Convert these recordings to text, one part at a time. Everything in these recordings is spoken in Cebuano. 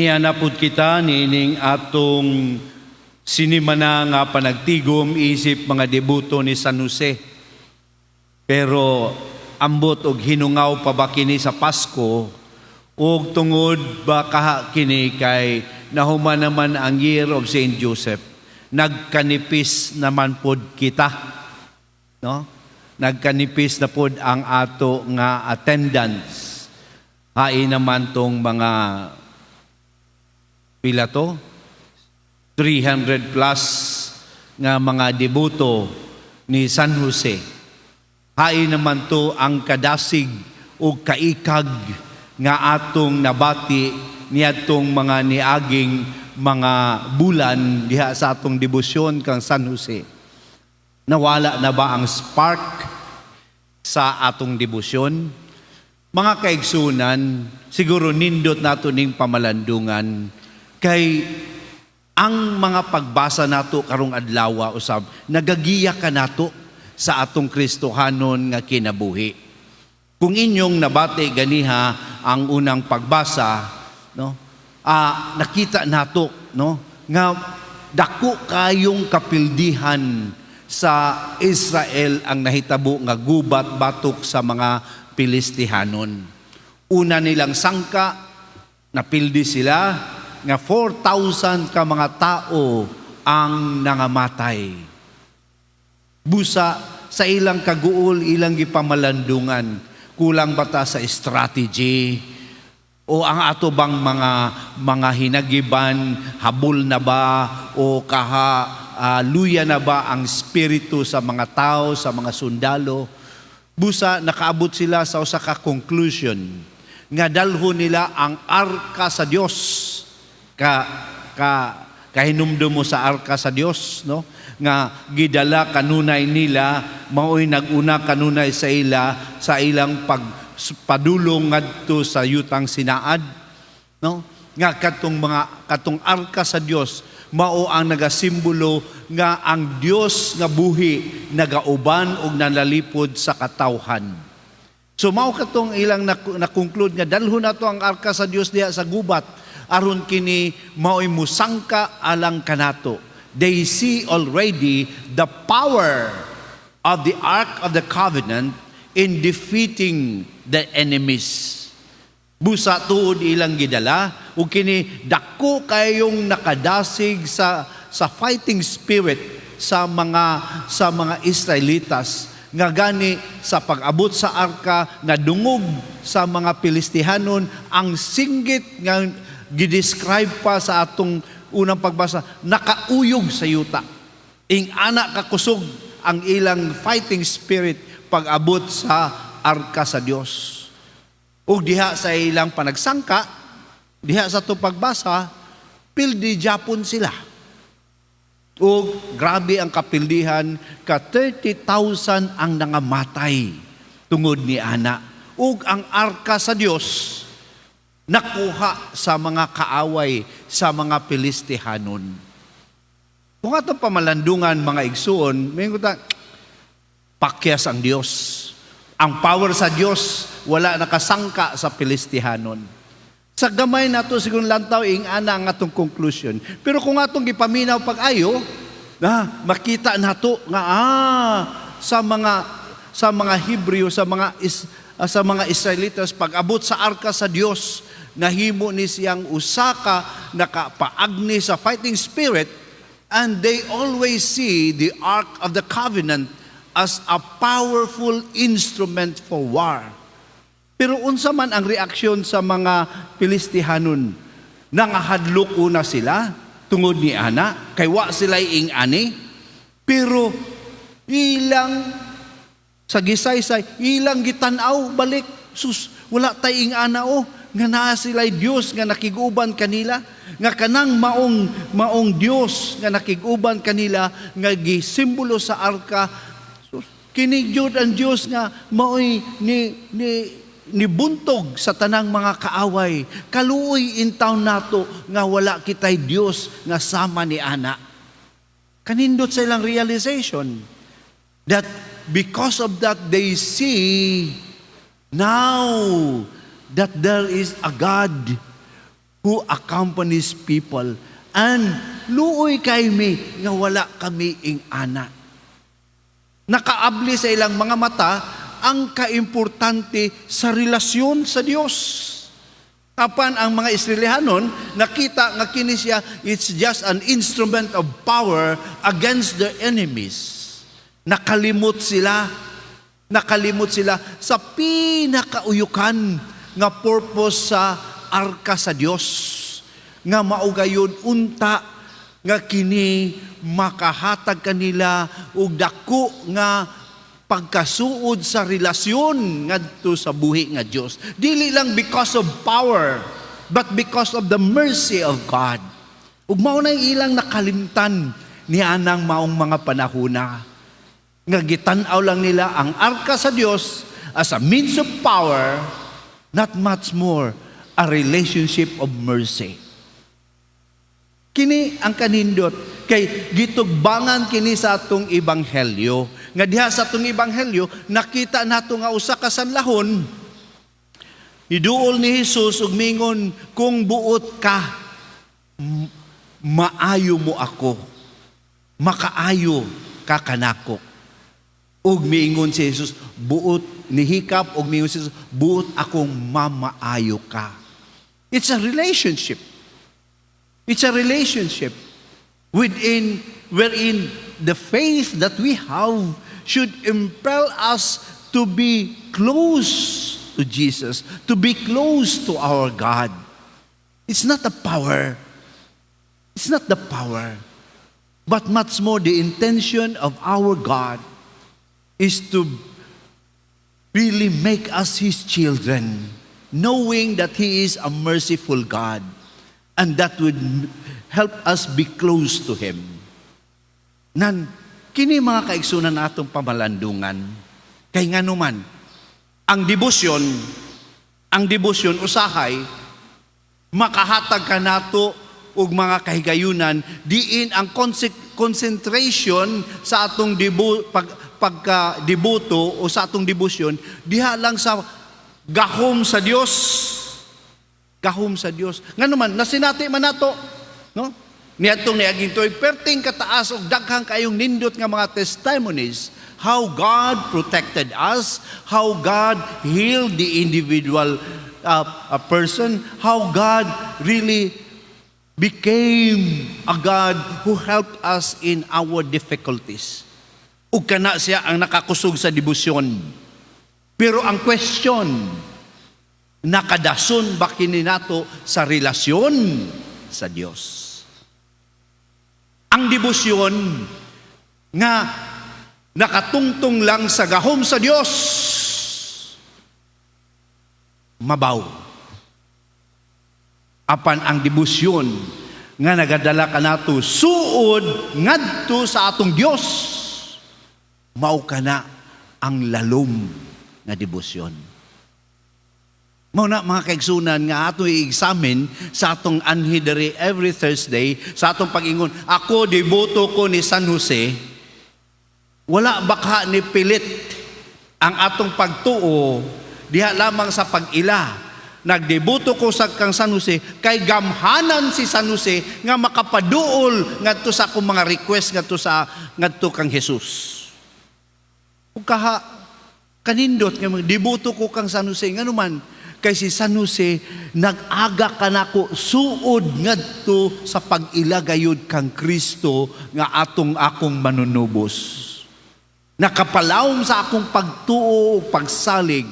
Niya napud kita niining atong sinimana nga panagtigom isip mga deboto ni San Jose. Pero ambot og hinungaw pa ba kini sa Pasko og tungod ba kaha kini kay nahuman naman ang Year of Saint Joseph? Nagkanipis naman pod kita. No? Nagkanipis na pod ang ato nga attendance. Hain naman tong mga pila to? 300 plus nga mga deboto ni San Jose. Hain naman to ang kadasig o kaikag nga atong nabati niadtong mga niaging mga bulan diha sa atong debosyon kang San Jose. Nawala na ba ang spark sa atong debosyon? Mga kaigsunan, siguro nindot nato ning pamalandungan kay ang mga pagbasa nato karong adlaw usab nagagiya ka nato sa atong Kristohanon nga kinabuhi. Kung inyong nabati ganiha ang unang pagbasa, no? Nakita nato, no, nga dako kayong kapildihan sa Israel ang nahitabo nga gubat batok sa mga Pilistihanon. Una nilang sangka, napildi sila nga 4,000 ka mga tao ang nangamatay. Busa sa ilang kaguol, ilang gipamalandungan, kulang ba ta sa strategy? O ang ato bang mga hinagiban, habol na ba o kaha luya na ba ang spirito sa mga tao, sa mga sundalo? Busa nakaabot sila sa usa ka conclusion nga dalhon nila ang arka sa Dios. Ka ka kahinumdum mo sa arka sa Dios, no, nga gidala kanunay nila, maoy naguna kanunay sa ila sa ilang pag padulong ngadto sa yutang Sinaad, no, nga katong mga katong arka sa Dios mao ang nagasimbolo nga ang Dios nga buhi nagauban og nanalipod sa katawhan. So mao katong ilang na-conclude nga dalhon nato ang arka sa Dios diha sa gubat aron kini mao'y musangka alang kanato. They see already the power of the Ark of the Covenant in defeating the enemies. Busa tuod ilang gidala ug kini dako kayong nakadasig sa fighting spirit sa mga Israelitas nga gani sa pag-abot sa arka, nadungog sa mga Pilistihanon ang singgit nga gidescribe pa sa atong unang pagbasa, nakauyog sa yuta. Ing ana kakusog ang ilang fighting spirit pag-abot sa arka sa Dios. Ug diha sa ilang panagsangka, diha sa atong pagbasa, pildi japon sila. Ug grabe ang kapildihan, ka 30,000 ang nangamatay tungod ni ana. Ug ang arka sa Dios nakuha sa mga kaaway, sa mga Pilistihanon. Kung atong pamalandungan, mga igsuon, may ta, pakyas ang Dios. Ang power sa Dios wala nakasangka sa Pilistihanon. Sa gamay nato siguro lantaw ing ana ang atong conclusion. Pero kung atong gipaminaw pag-ayo, na makita nato nga sa mga Hebreo, sa mga Israelitas, pag-abot sa arka sa Dios, nahimo ni siyang usaka nakapaagni sa fighting spirit, and they always see the Ark of the Covenant as a powerful instrument for war. Pero unsa man ang reaksyon sa mga Pilistihanon? Nangahadlok una sila tungod ni ana, kay wa sila ing ani. Pero ilang sa gisaysay, ilang gitan-aw balik, sus, wala tay ing ana o, nga naa sila'y Dios nga nakiguban kanila, nga kanang maong maong Dios nga nakiguban kanila nga gisimbolo sa arka, sus, kini jud ang Dios nga maoy ni nibuntog sa tanang mga kaaway. Kaluoy intawn nato nga wala kitay Dios nga sama ni ana. Kanindot sa ilang realization that because of that they see now that there is a God who accompanies people, and luoy kay mi nga wala kami ing ana. Nakaabli sa ilang mga mata ang kaimportante sa relasyon sa Dios. Apan ang mga Israelihanon nakita nga kini siya, it's just an instrument of power against their enemies. Nakalimot sila. Nakalimot sila sa pinakauyukan nga purpose sa arka sa Dios, nga mao gayud unta nga kini makahatag kanila og dako nga pagkasuod sa relasyon ngadto sa buhi nga Dios, dili lang because of power but because of the mercy of God. Ug mao na ilang nakalimtan nianang maong mga panahona nga gitan-aw lang nila ang arka sa Dios as a means of power, not much more a relationship of mercy. Kini ang kanindot kay gitugbangan kini sa atong ebanghelyo. Nga diha sa atong ebanghelyo, nakita nato nga usa ka sanlahon iduol ni Jesus ug mingon, "Kung buot ka, maayo mo ako. Makaayo ka kanako." Ug miingon si Jesus, buot nihikap ug miingon si Jesus, "Buot akong mamaayo ka." It's a relationship. It's a relationship within wherein the faith that we have should impel us to be close to Jesus, to be close to our God. It's not the power. It's not the power, but much more the intention of our God is to really make us His children, knowing that He is a merciful God, and that would help us be close to Him. Nan, kini, mga kaigsunan, atong pamalandungan, kay nganuman, ang debosyon usahay, makahatag ka nato og mga kahigayunan diin ang concentration sa atong pag pagka deboto o sa atong debosyon diha lang sa gahom sa Dios, gahom sa Dios. Ngano man nasinati man nato, no, niadtong niaging tuig perting kataas og daghang kayong nindot nga mga testimonies, how God protected us, how God healed the individual person, how God really became a God who helped us in our difficulties. Ug kana siya ang nakakusog sa debosyon. Pero ang question, nakadason ba kini nato sa relasyon sa Dios? Ang debosyon nga nakatungtong lang sa gahom sa Dios, mabaw. Apan ang debosyon nga nagadala kanato suod ngadto sa atong Dios, mao kana ang lalom nga debosyon. Mao na, mga kaigsunan, nga ato i-examine sa atong anhi diri every Thursday sa atong pag-ingon, "Ako, deboto ko ni San Jose," wala baka ni pilit ang atong pagtuo diha lamang sa pag-ila? Nagdeboto ko sa kang San Jose kay gamhanan si San Jose nga makapaduol ngadto sa akong mga request ngadto kang Jesus. Ug kaha kanindot nga mga deboto ko kang San Jose, nganuman kay si San Jose nag-aga kanako suod ngadto sa pag-ila gayud kang Kristo nga atong akong manunubos. Nakapalawom sa akong pagtuo ug pagsalig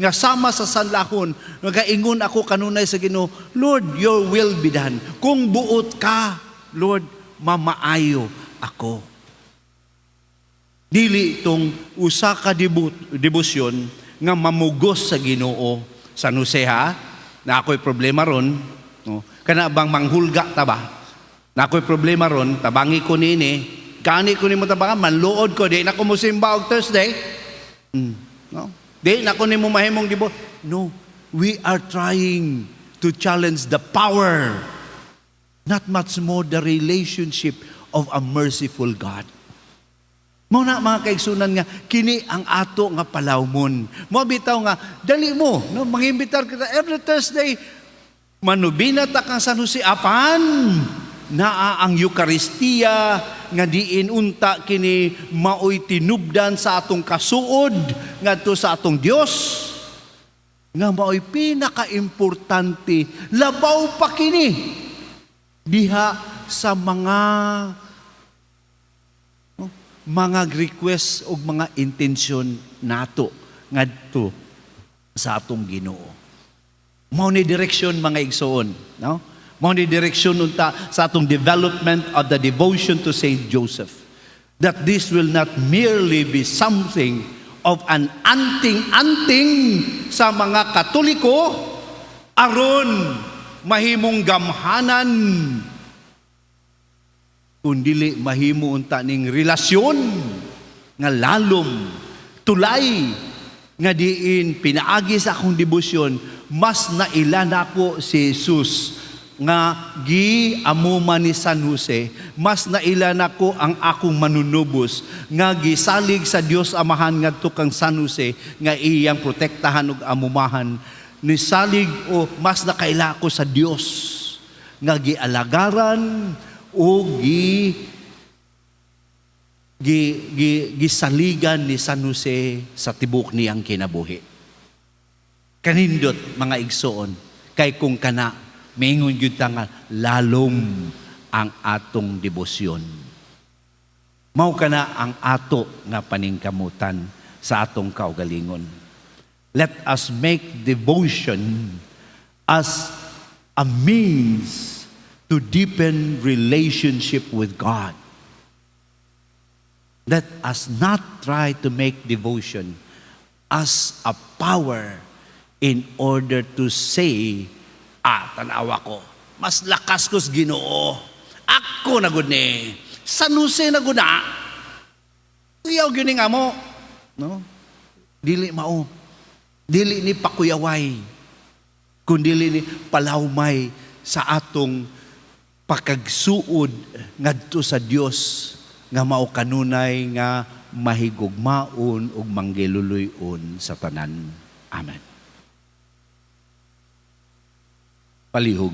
nga sama sa sanlahon nagaingon ako kanunay sa Ginoo, "Lord, your will be done. Kung buot ka, Lord, mamaayo ako." Dili itong usa ka debosyon nga mamugos sa Ginoo. San Jose ha, na ako'y problema ron, no? Kana bang manghulga ta ba? Na ako'y problema ron, tabangi ko nini, gani ko nimo tabangan, manluod ko, di na ko mosimba og Thursday. No? Di na ko nimo mahimong debo. No, we are trying to challenge the power, not much more the relationship of a merciful God. Mao na, mga kaigsunan, nga kini ang ato nga palawmon. Mo bitaw nga dali mo, no, mangimbitar kita every Thursday. Manubina ta kang San Jose, apan naa ang Eukaristiya nga diin unta kini maoy tinubdan sa atong kasuod ngadto sa atong Dios nga maoy pinakaimportante, labaw pa kini diha sa mga, no, mga request o mga intensyon nato ngadto sa atong Ginoo. Mao ni direksyon, mga igsoon, no? Mao ni direksyon unta sa atong development of the devotion to Saint Joseph. That this will not merely be something of an anting-anting sa mga Katoliko aron mahimong gamhanan, kundili mahimo unta ning relasyon nga lalom, tulay, nga diin pinaagi sa akong debosyon mas naila nako si Jesus nga gi-amuman ni San Jose, mas naila nako ang akong Manunubos nga gisalig sa Dios Amahan ngadto kang San Jose nga iyang protektahan ug amumahan. Nisalig o mas nakaila ko sa Dios nga gialagaran o gi gi, gi gisaligan ni San Jose sa tibok niyang kinabuhi. Kanindot, mga igsoon, kay kung kana maingon gyud ta nga lalom ang atong debosyon. Mao kana ang ato nga paningkamutan sa atong kaugalingon. Let us make devotion as a means to deepen relationship with God. Let us not try to make devotion as a power in order to say, "Ah, tanawa ko, mas lakas ko sa Ginoo. Ako na gud ni. San Jose na gud na. Iyaw gyud ni nga mo." No? Dili mao. Dili ni pakuyaway. Kundili ni palawmay sa atong pakagsuod ngadto sa Dios nga mao kanunay nga mahigugmaon ug manggiluluy-on sa tanan. Amen. Palihog.